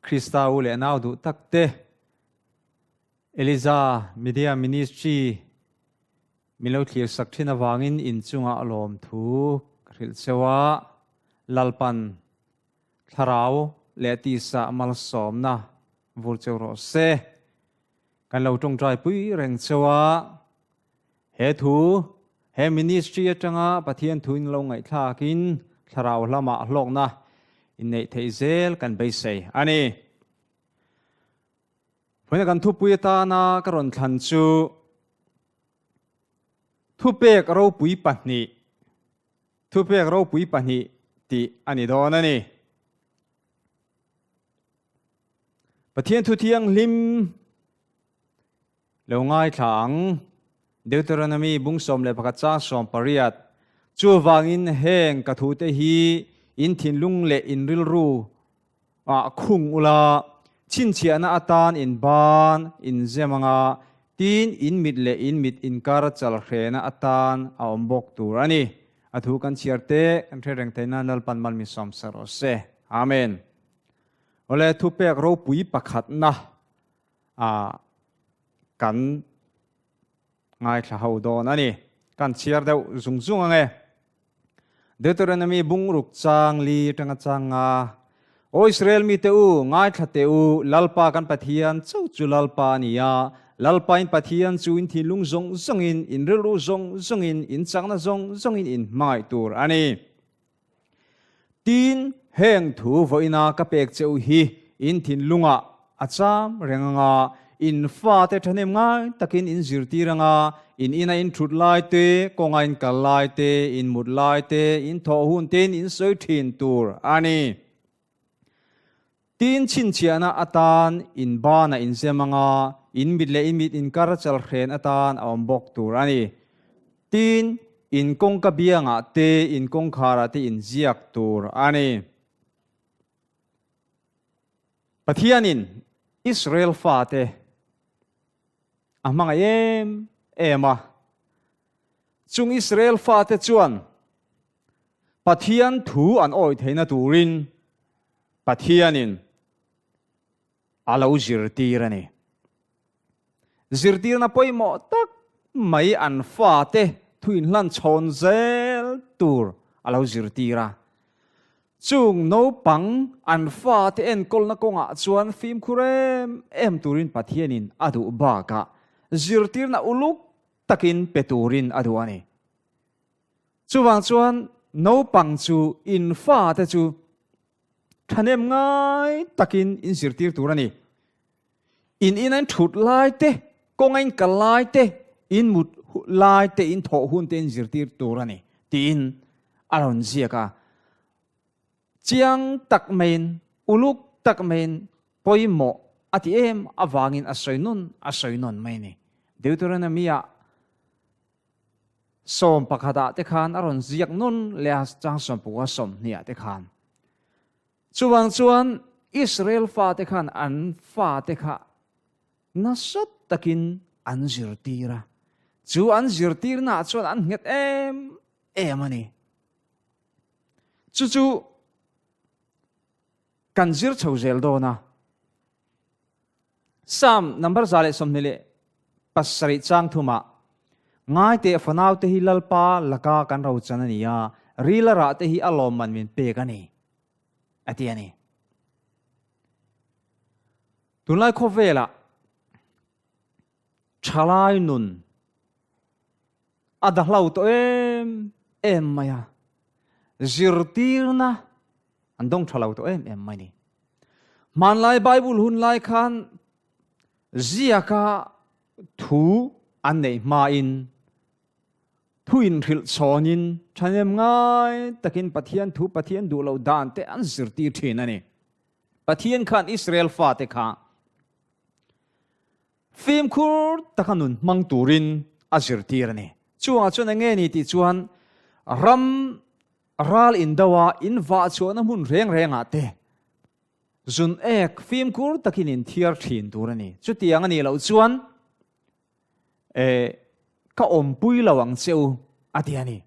Krista u leh nau duh tak te, Eliza Media Ministry min lo thlir sak thin avangin inchungah lawmthu ka hrilh cheu a, Lalpan thlarau leh tisa malsawmna vur cheu rawh se. Kan lo tawngtai pui reng cheu a, he thu, he ministry atanga Pathian thu in lo ngaihthlakin thlarau lamah hlawkna inneih theih zel kan beisei a ni. Vawiina kan thupui atana ka rawn thlan chu Thupek ropui pahnih, Thupek ropui pahnih tih a ni dawn a ni. Pathian thu thianghlim lo ngaithla ang. Deuteronomy bung 11 chang 18, Chuvangin heng ka thute hi in thinlung leh in rilru ah khung ula, chhinchhiahna atan in ban in zem anga, tin in mit leh in mit inkar chalhrehna atan a awm bawk tur a ni. A thu kan chhiar te kan hre reng theihna Lalpan mal mi sawm sa rawh se. Amen. Awle thupek ropui pakhatna a kan ngaithla ho dawn a ni. Kan chhiar deuh zung zung ange. Deuteronomy bung ruk chang li tanga chang nga. O Israel mite u, ngaithla teh u, Lalpa kan Pathian chauh chu Lalpa a ni a, Lalpa in Pathian chu in thinlung zawng zawngin, in rilru zawng zawngin, in chakna zawng zawngin in hmangaih tur a ni. Tin, heng thu vawiina ka pek che u hi in thinlungah a cham reng anga, in fate thahnem ngai takin in zirtir anga, in ina in thut lai te, kawnga in kal lai te, in mut lai te, in thawh hun tein in sawi thin tur a ni. Tin, chhinchhiahna atan in banah in zem anga, in mit leh in mit inkar chalhren atan a awm bawk tur a ni. Tin, in kawngka biangah te, in kawngkharah te in ziak tur a ni. Pathianin Israel fate a hmangaih em em a. Chung Israel fate chuan Pathian thu an awih theihna turin Pathianin a lo zirtir a ni. Zirtirna pawimawh tak mai an fate thu inhlan chhawn zel tur a lo zirtir a. Chung naupang an fate enkawlna kawngah chuan fimkhur em em turin Pathianin a duh bakah zirtirna uluk takin pe turin a duh a ni. Chuvang chuan naupang chu in fate chu thahnem ngai takin in zirtir tur a ni. In in an thut lai te, kawng a in kal lai te, in mut lai te, in thawh hun te in zirtir tur a ni tiin a rawn ziak a. Chiang tak maiin, uluk tak maiin pawimawh a ti em avangin a sawi nawn a sawi nawn mai a ni. Deuteronomy-ah 11 ah te khan a rawn ziak nawn leh a, chang 19 20 ah te khan. Chuvang chuan Israel fate khan an fate kha nasa takin an zirtir a, chu an zirtirnaah chuan an nghet em em a ni. Chu chu kan zir chho zel dawn a. Psalm number 127 chang thumah, Ngaite fanaute hi Lalpa laka kan rochan a ni a, rila rah te hi a lawmman min pek a ni, a ti a ni. Tunlai khawvelah thalai nun a dahlo tawh em em mai a, zirtirna an dawng tha lo tawh em em mai ni. Hmanlai Bible hun lai khan ziaka thu an neih hmain thu inhrilh chhawnin thahnem ngai takin Pathian thu Pathian duh loh dan te an zirtir thin a ni. Pathian khan Israel fate kha fimkhur taka nun hmang turin a zirtir a ni. Chungah chuan eng nge ni tih chuan ram ral indoa in vah chhuahna hmun reng rengah te Zun ek fimkhur takin in thiar thin tur a ni. Chutiang a nih loh chuan eh ka awmpui lo ang che u a ti a ni.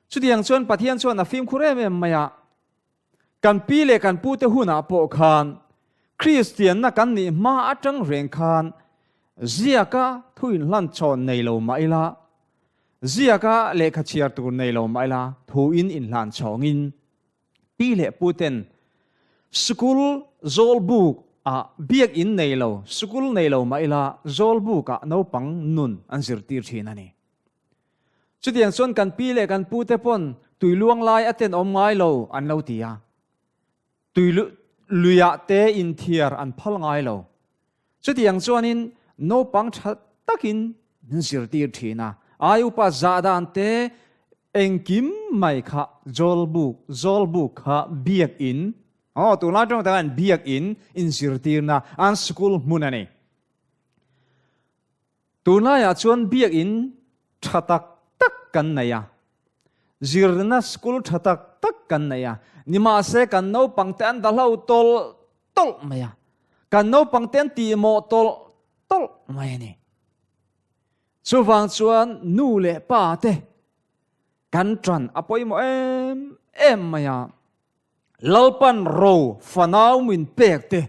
Chutiang chuan Pathian chuan a fimkhur em em mai a. Kan pi leh kan pute hunah pawh khan Kristianna kan nih hma atang reng khan ziaka thu inhlan chhawn nei lo mah ila, ziaka lehkha chhiar tur nei lo mah ila thu in inhlan chhawngin pi leh puten sikul zawlbuk ah biakinn nei lo, sikul nei lo mah ila zawlbuk ah naupang nun an zirtir thin a ni. Chutiang chuan kan pi leh kan pute pawn tui luang lai a tenawm ngai lo an lo ti a. Tui luiah te inthiar an phal ngai lo. Chutiang chuanin naupang tha takin min zirtir thin a. Ai upa zah dan te engkim mai kha zawlbuk, zawlbuk kha biakinn, aw tunlai tawng takah biakinn inzirtirna an school hmun a ni. Tunlaiah chuan biakinn tha tak tak kan nei a, zirna school tha tak tak kan nei a, nimahse kan naupangte an dahlo tawlh tawlh mai a, kan naupangte an tihmawh tawlh tawlh mai a ni. Chuvang chuan nu leh pa te kan tan a pawimawh em em mai a. Lalpan ro fanau min pek te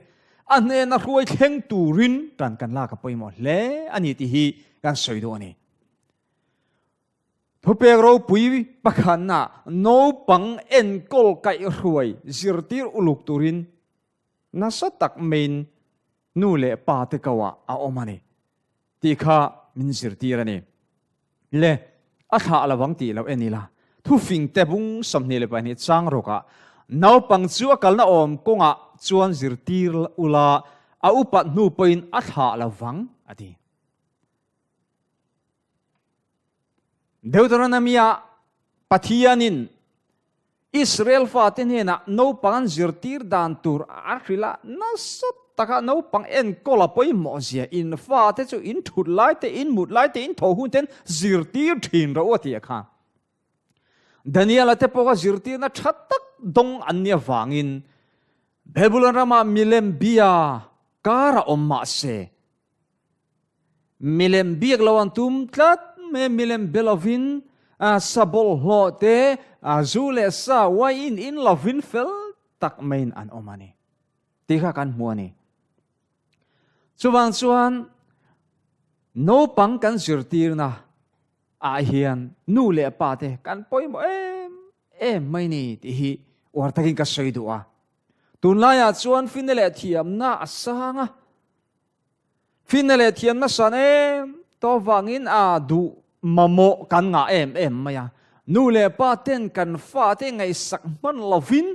a hnena hruai thleng turin tan kan lak a pawimawh hle a ni tih hi kan sawi duh a ni. Thupek ropui pakhatna naupang enkawl kaihhruai zirtir uluk turin nasa tak maiin nu leh pa te koah a awm a ni tih kha min zirtir a ni. Le, a thlah lo ang tih loh en ila, thufing te bung 22 chang rawkah naupang chu a kalna awm kawngah chuan zirtir ula a upat hnu pawhin a thlah lo vang a ti. Deuteronomy-ah Pathianin Israel fate hnenah naupang an zirtir dan tur a hrilh a, nasa taka naupang enkawl a pawimawh zia in fate chu in thut lai te, in mut lai te, in tho hun ten zirtir thin rawh u a ti a kha. Daniel-a te pawh kha zirtirna tha tak dawng an nih avangin Babylon ramah milem bia kar a awm mah se, Milem biak lo an tum tlat mai a, milem be lovin sa bawlhhlawh te, zu leh sa uaiin in lovin fel tak maiin an awm a ni tih kha kan hmu a ni. Chuvang chuan naupang kan zirtirna ah hian nu leh pa te kan pawimawh em em mai ni tih hi uar takin ka sawi duh a. Tunlaiah chuan finna leh thiamna a sang a. Finna leh thiamna san em tawh vangin a duh mamawh kan ngah em em mai a. Nu leh pa ten kan fate ngaihsak hman lovin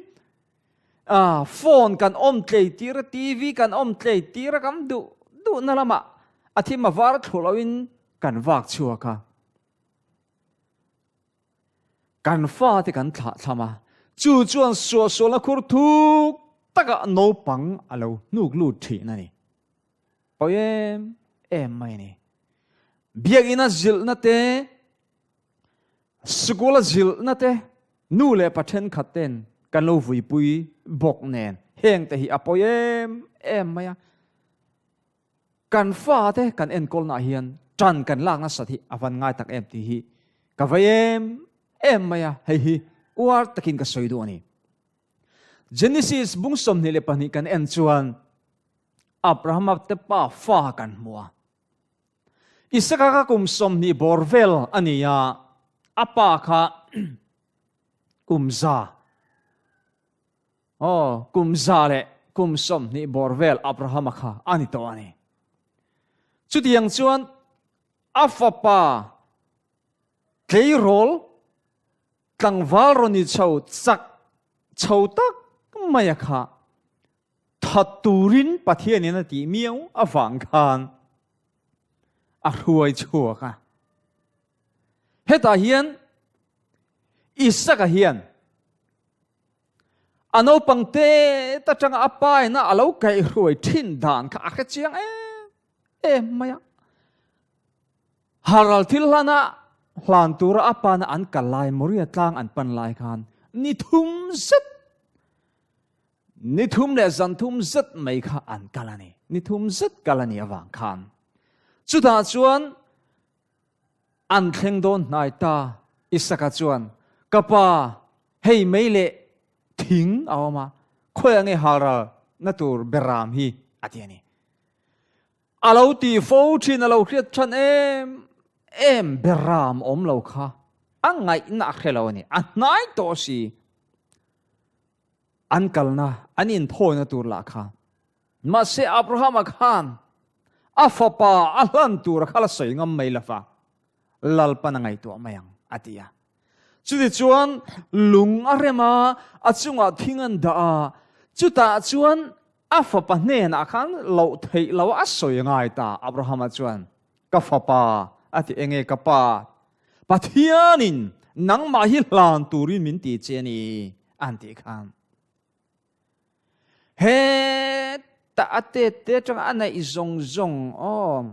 a phone kan awm tlei tir a, TV kan awm tlei tir a, kan duh duhna lamah a thim a var thlu loin kan vak chhuak a. Kan fate kan thlah thlam a, chu chuan suahsualna khur thuk takah naupang a lo hnuk lut thin a ni. Pawi em em mai a ni. Biakina zilhna te, sikula zilhna te, nu leh pa thenkhat ten kan lo vuipui bawk nen heng te hi a pawi em em mai a. Kan fate kan enkawlnaah hian tan kan lak nasat hi a van ngai tak em tih hi ka vei em em mai a, hei hi uar takin ka sawi duh a ni. Genesis bung 22 kan en chuan Abrahama te pa fa kan hmu a. Isaka kha kum 20 bawr vel a ni a, a pa kha kum 100. Aw, kum 120 bawr vel Abrahama kha a ni tawh a ni. Chutiang chuan a fapa tleirawl tlangval rawn ni chho chak chho tak maia kha that turin Pathianin a tih miau avang khan a hruai chhuak a. Hetah hian Isaka hian A naupang te atanga a paina a lo kaihhruai thin dan kha a hre chiang em em mai a. Haral thil hlana hlan tura a pana an kal lai Moria tlang an pan lai khan ni thum zet ni thum leh zan thum zet mai kha an kal a ni. Ni thum zet kal a ni avang khan chutah chuan An thleng dawn hnai ta. Isaka chuan, Ka pa, hei mei leh thing a awm a. Khawiah nge halral na tur beram hi a ti a ni. A lo ti fo thin, a lo hriat than em em beram awm lo kha a ngaihna a hre lo a ni. A hnai tawh si. An kalna, an inthawina tur lah kha. Mahse Abrahama khan a fapa a hlan tur a kha la sawi ngam mai lova, Lalpan a ngaihtuah mai ang a ti a. Chutichuan lung a rem a, a chungah thing an dah a, chutah chuan a fapa hnenah khan loh theih lo a sawi ngai ta. Abrahama chuan, Ka fapa, a ti, enge ka pa? Pathianin nangmah hi hlan turin min ti che a ni, an tih khan. Heta a tet te atanga a neih zawng zawng aw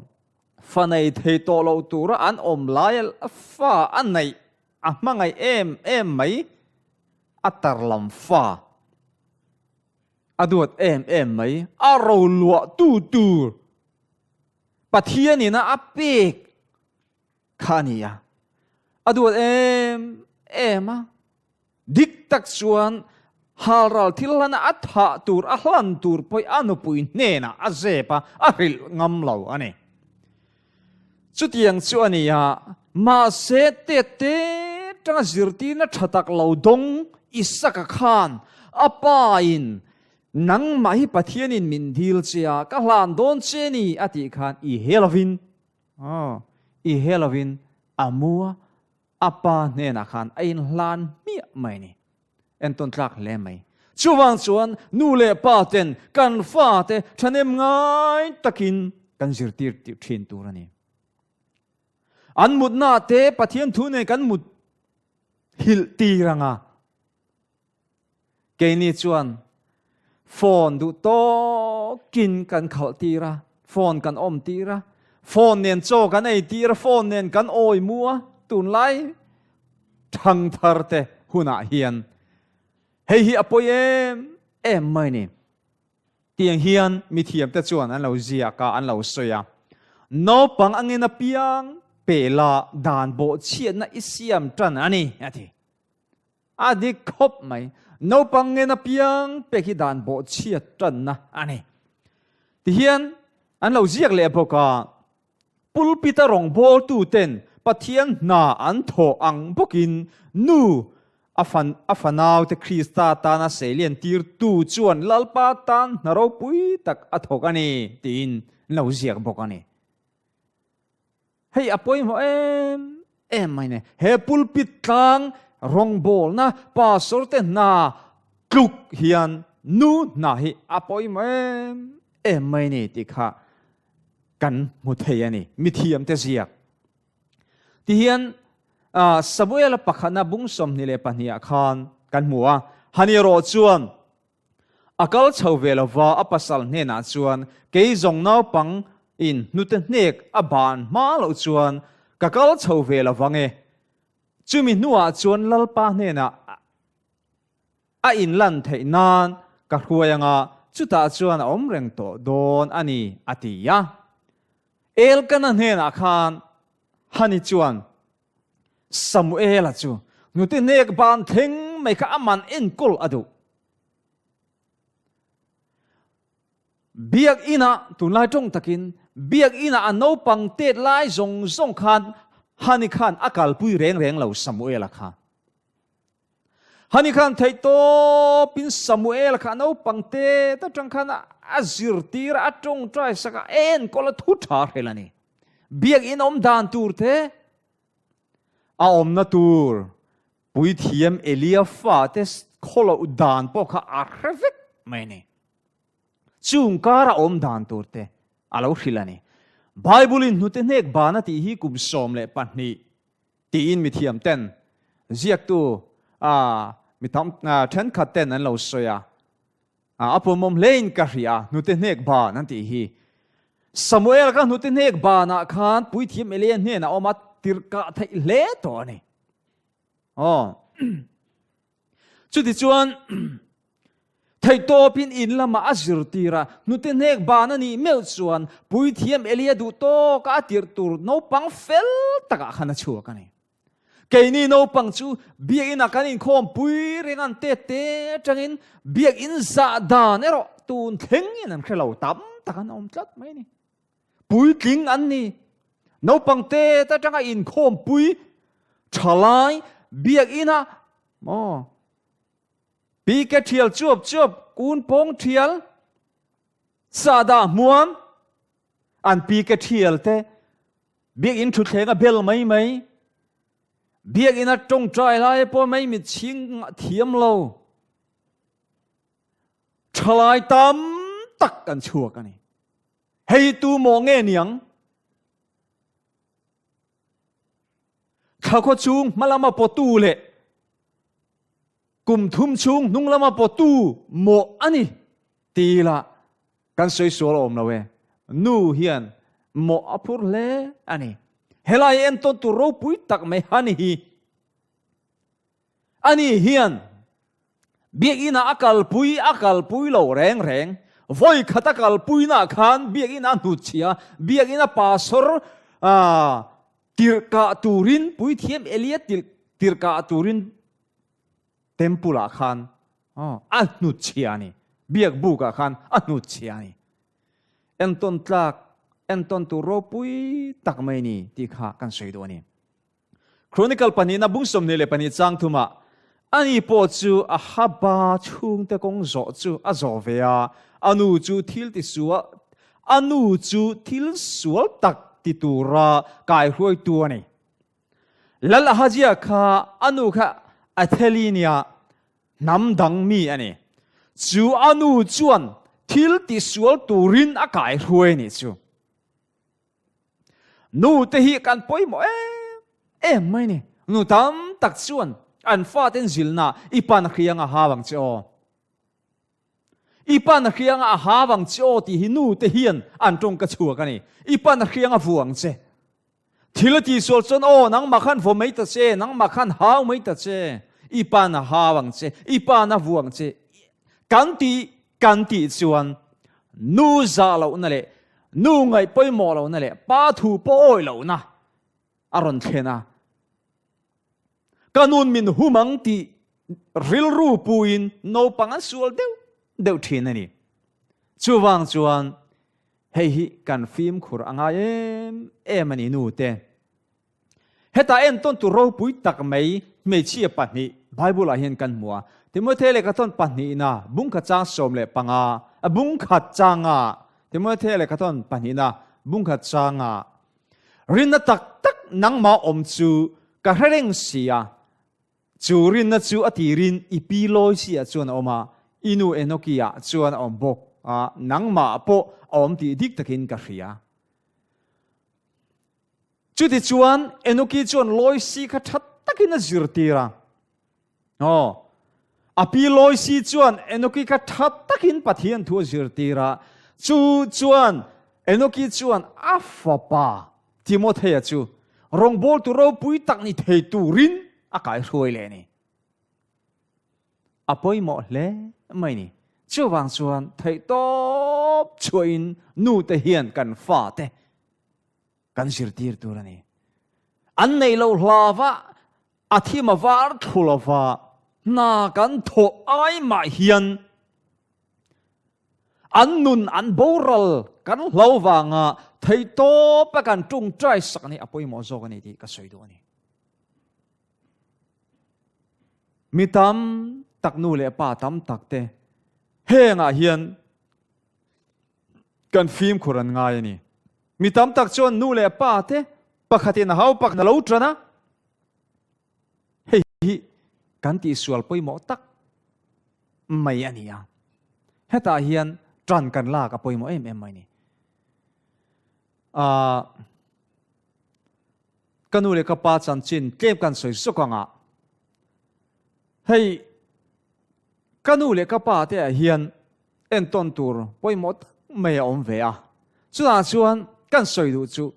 fa nei thei tawh loh tura an awm lai a fa a neih a hmangaih em em mai a tarlam fa a duat em em mai a roluah tu tur Pathianin a a pek kha a ni a, a duat em em a. Dik tak chuan halral thil hlana a thah tur, a hlan tur pawh a nupui hnenah a zep a, a hrilh ngam lo a ni. Chutiang chu a ni a, mahse tette tanga zirtirna tha tak lo dawng Isaka khan a pa in nangmah hi Pathianin min dil che a, ka hlan dawn che ni a tih khan i he lovin Aw, i he lovin a mu a, a pa hnenah khan a inhlan hmiah mai a ni. Entawn tlak hle mai. Chuvang chuan nu leh pa ten kan fate thahnem ngai takin kan zirtir tih thin tur a ni. An mutna te Pathian thu nen kan mut hilh tir ang a. Keini chuan phone duh tawkin kan khalh tir a, phone kan awm tir a, phone nen chaw kan ei tir a, phone nen kan awi mu a, tunlai thangthar te hunah hian hei hi a pawi em em mai ni. Tiang hian mithiam te chuan an lo ziak a, an lo sawi a, naupang angin apiang pehla dan bawhchhiatna i siam tan a ni, a ti. A dik khawp mai. Naupang ngen apiang pek hi dan bawhchhiat tanna a ni. Tihian an lo ziak leh bawk a, pulpit a rawngbawltu ten Pathian hna an thawh ang bawkin nu a fan a fanau te Krista tana seilian tirtu chuan Lalpa tan hna ropui tak a thawk a ni tiin an lo ziak bawk a ni. Hei a pawimawh em em mai ni. He pulpit tlang rawngbawlna pastor te hna tluk hian nu hna hi a pawimawh em em mai ni tih kha kan hmu thei a ni. Mithiam te ziak. Tihian Samuela pakhatna bung 22 ah khan kan hmu a, Hani erawh chuan A kal chho ve lova a pasal hnenah chuan, Kei zawng naupang in hnute hnek a ban hma loh chuan ka kal chho ve lovang e. Chumi hnuah chuan Lalpa hnenah a inlan theih nan ka hruai anga chutah chuan a awm reng tawh dawn a ni, a ti a. Elkana hnenah khan Hani chuan, Samuela chu hnute hnek ban thleng mai kha aman enkawl a duh. Biakina tunlai tawng takin biakina a naupang tet lai zawng zawng khan Hani khan a kalpui reng reng lo Samuela kha. Hani khan theihtawpin Samuela kha a naupang tet atang khan a zirtir a tawngtai sak a enkawl a thu tha hrel a ni. Biakinn awm dan tur te, a awmna tur puithiam Elia fate khawloh dan pawh kha a hre vek mai a ni. Chung kara awm dan tur te a lo hrilh a ni. Bible-in hnute hnek ban a tih hi kum 12 tiin mithiam ten ziaktu mi tam thenkhat ten an lo sawi a. A pawmawm hlein ka hria, hnute hnek ban an tih hi. Samuel kha hnute hnek banah khan puithiam Elia hnenah a awm a, tirhkah theih hle tawh a ni. Aw. Chutichuan, theihtawpin in lamah a zirtir a, hnute hnek ban a nih meuh chuan puithiam Elia duh tawka a tirh tur naupang fel takah khan a chhuak a ni. Keini naupang chu biakina kan inkhawm pui reng an tet te atangin biakin zah dan erawh tun thlengin an hre lo tam tak an awm tlat mai a ni. Puitling an ni. Naupang tet atanga inkhawm pui thalai biakina maw PK thial chuap chuap kun pawng thial sahdah hmuam an PK thial te Biakinn thutthleng a bel mai mai. Biakinn a tawngtai lai pawh mai mit chhing thiam lo. Thalai tam tak kan chhuak a ni. Hei tu maw nge niang? Thlakhaw chung hmalama pawtu leh kum thum chhung hnunglama pawtu maw a ni ti ila Kan sawi sual awm lo e. Nu hian mawh a phur hle a ni. Helai entawn tur ropui tak mai a ni hi. Ani hian Biakinn-ah a kalpui a kalpui lo reng reng. Vawi khat a kalpuinaah khan Biakinn a hnutchhia, Biakinn a pastor tirhkah turin, Puithiam Elia tirhkah turin Temple ah khan a hnutchhia a ni. Biak buk ah khan a hnutchhia a ni. Entawn tlak, entawn tur ropui tak mai ni tih kha kan sawi duh a ni. Chronicle pahnihna bung 22 chang thumah ani pawh chu a haba chhungte kawng zawh chu a zawh ve a, a nu chu thil ti sual, a nu chu thil sual tak ti tura kaihruaitu a ni. Lal Ahazia kha a nu kha Atheli nia hnam dang mi a ni. Chu a nu chuan thil tisual turin a kai hruai a nih chu. Nu te hi kan pawimawh em em mai ni. Nu tam tak chuan an faten zilna i pan hriang a hau ang che aw. I pan hriang a hau ang che aw tih hi nu te hian an tawngka chhuak a ni. I pan hriang a vu ang che. Thil a tihsual chuan, Aw, nangmah khan vaw mai ta che, nangmah khan hau mai ta che, i pa'n a hau ang che, i pa'n a vu ang che, kan ti kan tih chuan nu zah lohna leh nu ngaih pawimawh lohna leh pa thu pawh awih lohna a rawn thlen a. Ka nun min hum ang tih rilru puin naupang an sual deuh deuh thin a ni. Chuvang chuan hei hi kan fimkhur a ngai em em a ni nu te. Hetah entawn tur ropui tak mai hmeichhia pahnih Bible ah hian kan hmu a. Timothea lehkhathawn pahnihna bungkhat chang 15, a bungkhat changa Timothea lehkhathawn pahnihna bungkhat changa Rinna tak tak nangmah awm chu ka hre reng si a, chu rinna chu a tirin i pi Loisi-ah chuan a awm a, i nu Enoki-ah chuan a awm bawk a, nangmah pawh a awm tih dik takin ka hria. Chutichuan Enoki chuan Loisi kha tha takin a zirtir a. Aw, a pi Loisi chuan Enoki kha tha takin Pathian thu a zirtir a. Chu chuan Enoki chuan a fapa Timothea chu rawngbawltu ropui tak ni thei turin a kaihruai leh a ni. A pawimawh hle mai ni. Chuvang chuan theihtawp chhuahin nute hian kan fate kan zirtir tur a ni. An neih loh hlava a thim a var thlu lova hna kan thawh ai mah hian an nun an boral kan hlo vanga theihtawp a kan tawngtai sak a ni a pawimawh zawk a ni tih ka sawi duh a ni. Mi tam tak nu leh pa tam tak te hengah hian Kan fimkhur an ngai a ni. Mi tam tak chuan nu leh pa te pakhatin a hau pakhat a lo tan a, hei hi kan tihsual pawimawh tak mai a ni a. Hetah hian tan kan lak a pawimawh em em mai a ni. Ahh ka nu leh ka pa chanchin tlem kan sawi zawk ang a, hei ka nu leh ka pa te ah hian Entawn tur pawimawh tak mai a awm ve a. Chutah chuan kan sawi duh chu,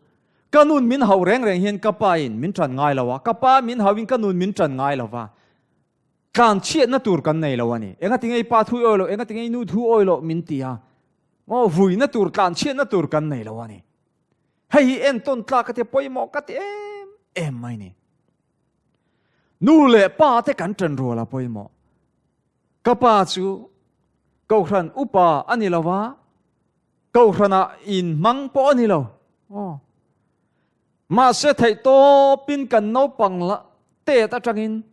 ka nun min hauh reng reng hian ka pa in min tan ngai lo a, ka pa min hauhin ka nun min tan ngai lo va, tlan chhiatna tur kan nei lo a ni. Enga tinge i pa thu i awi loh, enga tinge i nu thu awi loh min ti a, maw vuina tur, tlan chhiatna tur kan nei lo a ni. Hei hi entawn tlak ka ti, pawimawh ka ti em em mai ni. Nu leh pa te kan ṭan rual a pawimawh. Ka pa chu Kohhran upa a ni lo va, Kohhranah inhmang pawh a ni lo. Aw. Mahse theihtawpin kan naupang la tet atangin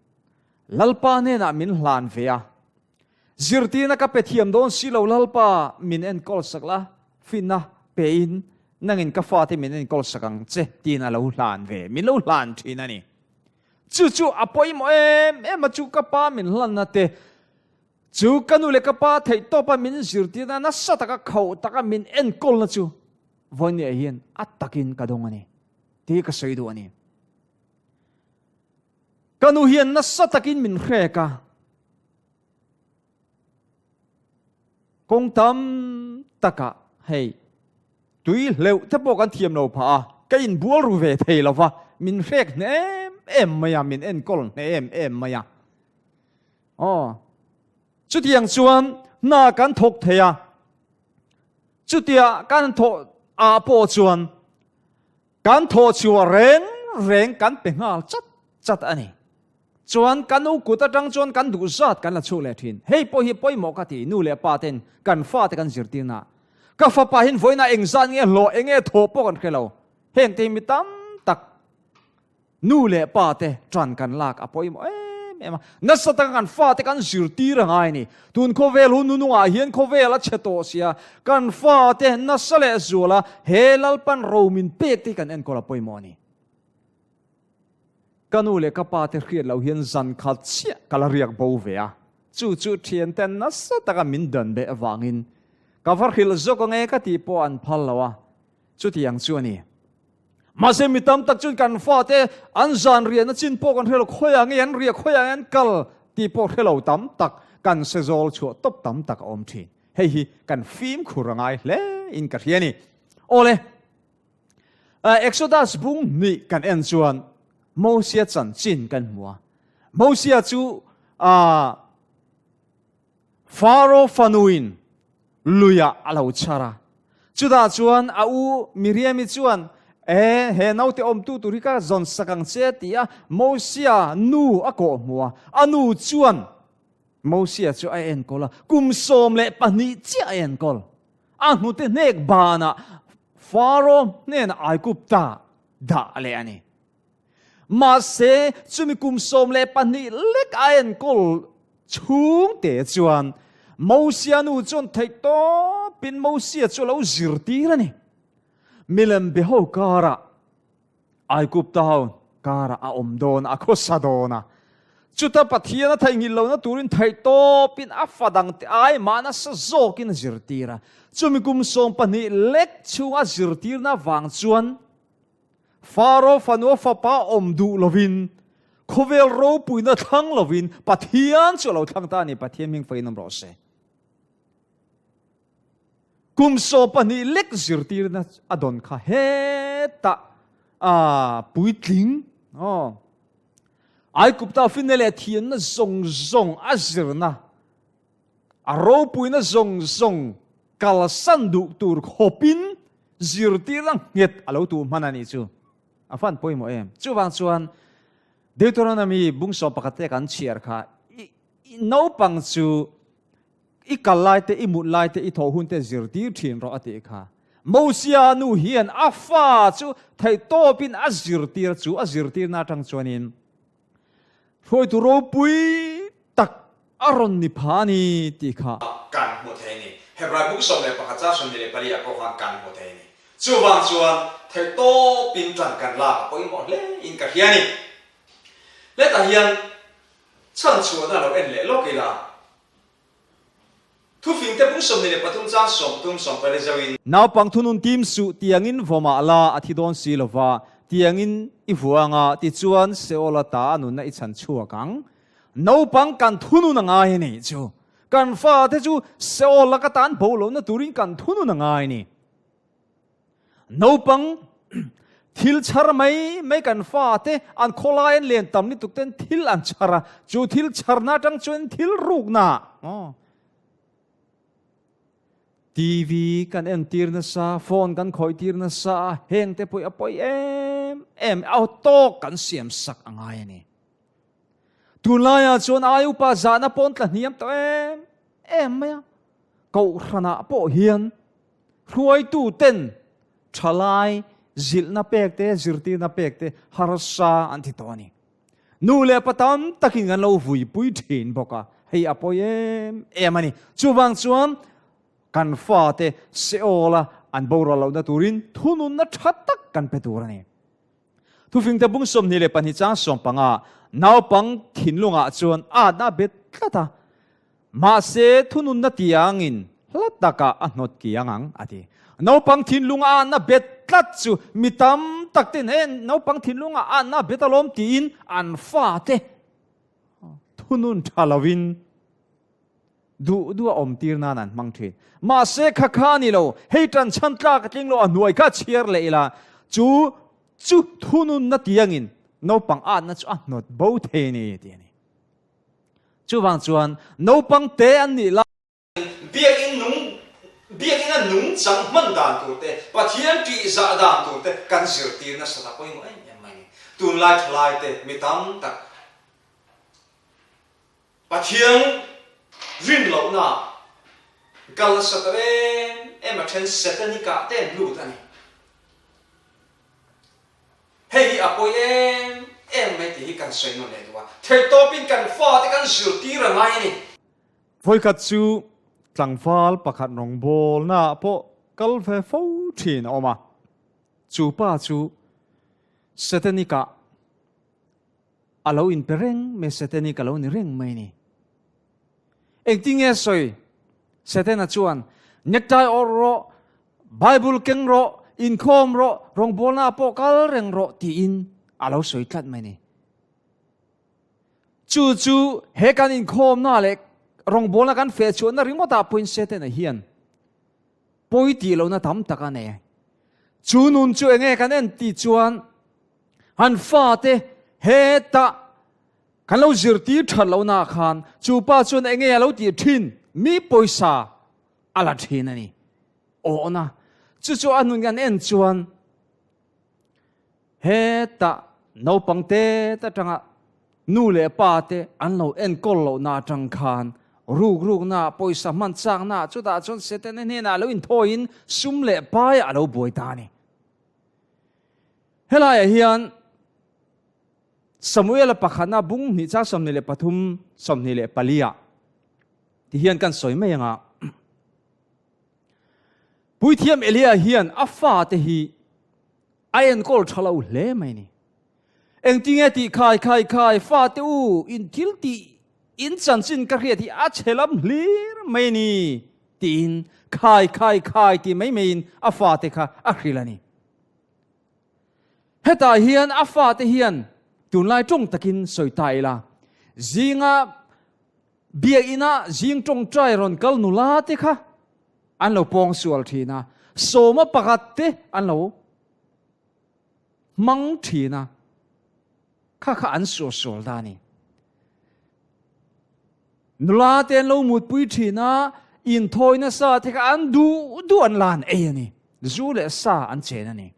Lalpa hnenah min hlan ve a. Zirtirna ka pe thiam dawn si lo Lalpa min enkawl sak la, finna pein nangin ka fate min enkawl sak ang che tiin a lo hlan ve, min lo hlan thin a ni. Chu chu a pawimawh em em a, chu ka pa min hlanna te, chu ka nu leh ka pa theihtawpa min zirtirna nasa taka khauh taka min enkawlna chu vawinia hian a takin ka dawng a ni tih ka sawi duh a ni. Ka nu hian nasa takin min hrek a, kawng tam takah hei tui hleuh te pawh kan thiam lo phah a, ka inbual ru ve thei lo va, min hrek hne em em mai a, min enkawl hne em em mai a. Aw, chutiang chuan hna kan thawk thei a, chutia kan thawh ah pawh chuan Kan thawh chhuah reng reng kan pe nghal chat chat a ni. Chuan kan u kut atang chuan kan duh zat kan la chhuak leh thin. Hei pawh hi pawimawh ka ti, nu leh pa ten kan fate kan zirtirna. Ka fapa hin vawiinah eng zat nge hlawh eng nge thawh pawh kan hre lo. Heng te hi mi tam tak Nu leh pa te ṭan kan lak a pawimawh em em a, nasa taka kan fate kan zirtir a ngai a ni. Tun khawvel hun nunungah hian khawvel a chhe tawh sia, kan fate nasa leh zuala he Lalpan ro min pek te hi kan enkawl a pawimawh a ni. Ka nu leh ka pa te hriat loh hian zan khat chiah ka la riak bo ve a, chu chu ṭhianten nasa taka min dan beh avangin ka va hrilh zawk ange ka tih pawh an phal lo a, chutiang chu a ni. Mahse mi tam tak chuan kan fate an zan riahna chin pawh kan hre lo, khawiah nge an riah, khawiah nge an kal tih pawh hre lo tam tak kan se zawl chhuah tawp tam tak a awm thin. Hei hi kan fimkhur a ngai hle in ka hria a ni. Awle, Exodus bung hnih kan en chuan Mosia chanchin kan hmu a. Mosia chu Faro fanuin luiah a lo chhar a. Chutah chuan a u Miriami chuan, E, he naute awmtu tur hi ka zawn sak ang che, ti a Mosia nu a kawh hmu a. A nu chuan Mosia chu a enkawl a, kum 12 chiah a enkawl. A hnute hnek banah Faro hnenah Aigupta dah leh a ni. Mahse, chumi kum 12 lek a enkawl chhungte chuan Mosia nu chuan theihtawpin Mosia chu a lo zirtir a ni. Milem be ho karah, Aigupta ho karah a awm dawn a, a khawsa dawn a. Chuta Pathian a theihnghilh lohna turin theihtawpin a fa dangte ai mah nasa zawkin a zirtir a. Chumi kum 12 lek chhunga zirtirna vang chuan Faro fanua fapa awm duh lovin, khawvel ropuina thlang lovin Pathian chu a lo thlang ta a ni, Pathian hming fain awm rawh se. Kum 12 lek zirtirna a dawn kha hetah a puitling aw. Aigupta finna leh thianna zawng zawng a zirna, a ropuina zawng zawng kalsan duh tur khawpin zirtirna nghet a lo tuh hman a nih chu a fan pawimawh em. Chuvang chuan Deuteronomy bung 11 te kan chhiar kha i naupang chu i kal lai te, i mut lai te, i thawh hun te zirtir thin rawh a tih kha. Mosia nu hian a fa chu theihtawpin a zirtir chu a zirtirna atang chuanin Hruaitu ropui tak a rawn ni pha a ni tih kha. Kan hmu thei a ni. Hebrai buk 11 cha 24 ah pawh khan kan hmu thei a ni. Chuvang chuan theihtawpin ṭan kan lak a pawimawh hle in ka hria a ni. Hetah hian chhanchhuahna lo en leh lawk ila. Thufing te bung 23 chang 30 14 zauhin. Naupang thunun tim suh tiangin vawmah la a thi dawn si lova, tiangin i vuang a, tichuan Seola ta a nunna i chhan chhuak ang. Naupang kan thunun a ngai a nih chu. Kan fate chu Seol laka tan bo lohna turin kan thunun a ngai a ni. Naupang thil chhar mai mai kan fate an khawlai an len tam lutuk ten thil an chhar a, chu thil chharna atang chuan thil rukna TV kan entir nasa, phone kan khawih tir nasa a, heng te pawh a pawi em em, a tawk kan siam sak a ngai a ni. Tunlaiah chuan ai upa zahna pawn tla hniam tawh em em mai a, Kohhranah pawh hian hruaituten thalai zilhna pek te, zirtirna pek te harsa an ti tawh a ni. Nu leh pa tam takin kan lo vuipui thin bawk a, hei a pawi em em a ni. Chuvang chuan kan fate Seola an boral lohna turin thununna tha tak kan pe tur a ni. Thufingte bung 22 chang 15, Naupang thinlungah chuan atna a bet tlat a, mahse thununna tiangin hla takah a hnawt kiang ang, a ti. Naupang thinlunga atna bet tlat chu mi tam tak ten he naupang thinlunga atna a bet alawm tiin an fate thunun tha lovin Duh duh a awm tir nan an hmang thin. Mahse kha kha a ni lo, hei tan chhan tlak a tling lo a hnuai kha chhiar leh ila, chu chu thununna tiangin naupang atna chu a hnawt bo thei a ni tih a ni. Chuvang chuan naupang te an nih lai. Biakinn nung Biakinn a nung chang hman dan tur te, Pathian tih zah dan tur te kan zirtir nasa ta pawimawh em em mai a ni. Tunlai thalai te mi tam tak Pathian rin lohna kal nasa ta em em a then Setanic ah te an lut a ni. Hei hi a pawi em em mai tih hi kan sawi nawn leh duh a, theihtawpin kan fate kan zirtir a ngai a ni. Vawikhat chu tlangval pakhat rawngbawlna ah pawh kal ve fo thin a awm a, chu pa chu Setanic ah A lo inpe reng mai, Setanic a lo ni reng mai ni. Engtin nge sawi? Setana chuan, Necktie awrh rawh, Bible keng rawh, inkhawm rawh, rawngbawlna pawh kal reng rawh tiin a lo sawi tlat mai ni. Chu chu he kan inkhawmna leh rawngbawlna kan feh chhuahna ringawtah pawhin Setana hian pawi tih lohna tam tak a nei. Chu nun chu enge kan en tih chuan An fate hetah kan lo zirtir that lohna khan chu pa chuan enge a lo tih thin mi pawisa a la thin a ni. Awhna chu chu a nun kan en chuan hetah naupang te atanga nu leh pa te an lo enkawl lohna atang khan ruk rukna pawisa hman chakna chutah chuan Setana hnenah lo inthawiin sum leh pai a lo buai ta a ni. Helaiah hian Samuela pakhatna bung hnih chang 23, 24 ah ti hian kan sawi mai anga Puithiam Elia hian a fate hi a enkawl tha lo hle mai ni. Engtinge tih khai khai khai fate u in thil tih in chanchin ka hriat hi a chhe lam hlir mai ni tiin khai khai khai ti mai maiin a fate kha a hrilh a ni. Hetah hian a fate hian tunlai tawng takin sawi ta ila, zinga biakina zing tawngtai rawn kal nula te kha an lo pawng sual thin a, sawma pakhat te an lo hmang thin a, kha kha an sual sual ta a ni. Nula te an lo mutpui thin a, inthawi nasa te kha an duh duh an la an ei a ni. Zu leh sa an chen a ni.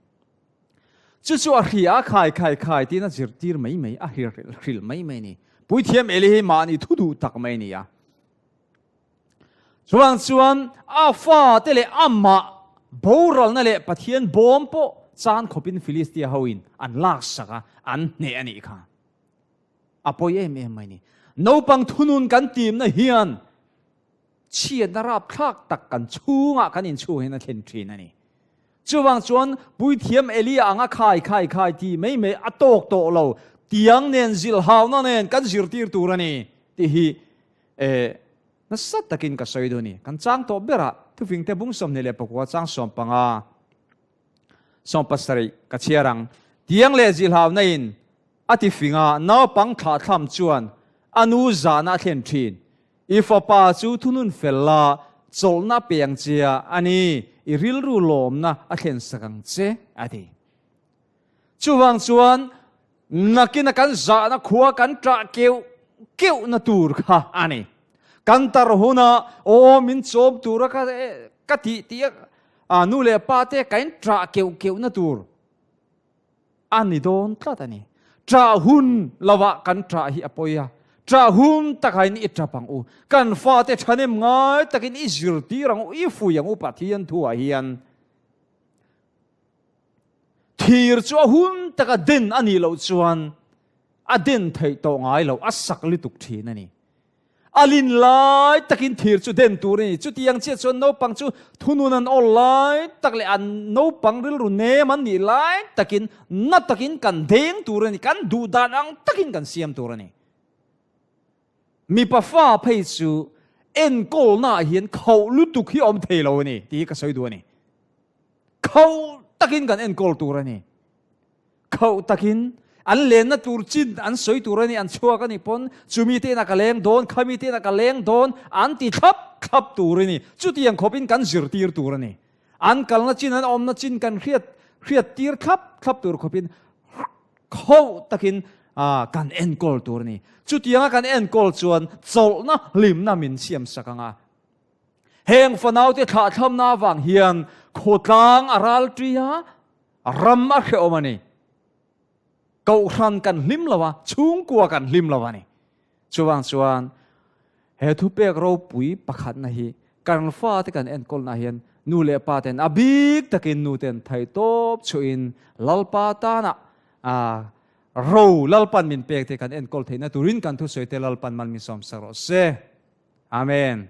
Chu chu a hria a khai khai khai tiin a zirtir mai mai, a hrilh mai mai a ni. Puithiam Eli hi mahni thu duh tak mai a ni a. Chuvang chuan a fate leh amah boralna leh Pathian bawm pawh chan khawpin Filistia hoin an laksak a, an hneh a nih kha. A pawi em em mai ni. Naupang thunun kan timna hian chhiatna rapthlak tak kan chhungah kan inchhung hian a thlen thin a ni. Chuvang chuan Puithiam Elia anga khai khai khai ti mai mai a tawk tawh lo, tiang nen zilhauna nen kan zirtir tur a ni tih hi eh nasa takin ka sawi duh a ni. Kan chang tawh berah thufingte bung 29 chang 15 17 ka chhiar ang. Tiang leh zilhauna in A ti fing a, naupang thlahthlam chuan a nu zahna a thlen thin. I fapa chu thunun fel la, chawlhna pe ang che a, a ni, i rilru lawmna a thlen sak ang che, a ti. Chuvang chuan nakina kan zahna khua kan ṭah keuh keuhna tur kha a ni. Kan tar huna aw min chawm tura ka ka tih tih a nu leh pa te kan ṭah keuh keuhna tur A ni dawn tlat a ni. Ṭah hun lovah kan ṭah hi a pawi a. Ṭah hum takain i ṭap ang u. Kan fate ṭhahnem ngai takin i zirtir ang u, i fui ang u Pathian thuah hian. Thir chu a hun taka den a nih loh chuan a den theih tawh ngai loh, a sak lutuk ṭhin a ni. A lin lai takin thir chu den tur a ni. Chutiang chiah chuan naupang chu thunun an awl lai tak leh an naupang rilru nem an nih lai takin na takin kan deng tur a ni, kan duh dan ang takin kan siam tur a ni. Mipa fa phei chu enkawlnaah hian khauh lutuk hi a awm thei lo a ni tih hi ka sawi duh a ni. Khauh takin kan enkawl tur a ni. Khauh takin an lenna tur chin an sawi tur a ni, an chhuak a nih pawn chumi te inah ka leng dawn, khami te inah ka leng dawn an ti thlap thlap tur a ni. Chutiang khawpin kan zirtir tur a ni. An kalna chin, an awmna chin kan hriat hriat tir thlap thlap tur khawpin khauh takin kan enkawl tur a ni. Chutianga kan enkawl chuan chawlhna hlimna min siam sak ang a. Heng fanaute thlahthlawmna avang hian khawtlang a ral ṭi a, ram a hrehawm a ni. Kohhran kan hlim lo a, chhungkua kan hlim lo a ni. Chuvang chuan he thupek ropui pakhatna hi kan fate kan enkawlna hian nu leh pa ten a bik takin nu ten theihtawp chhuahin Lalpa tana ro Lalpan min pek te kan enkawl theihna turin kan thusawi te Lalpan mal min sawmsak rawh se. Amen.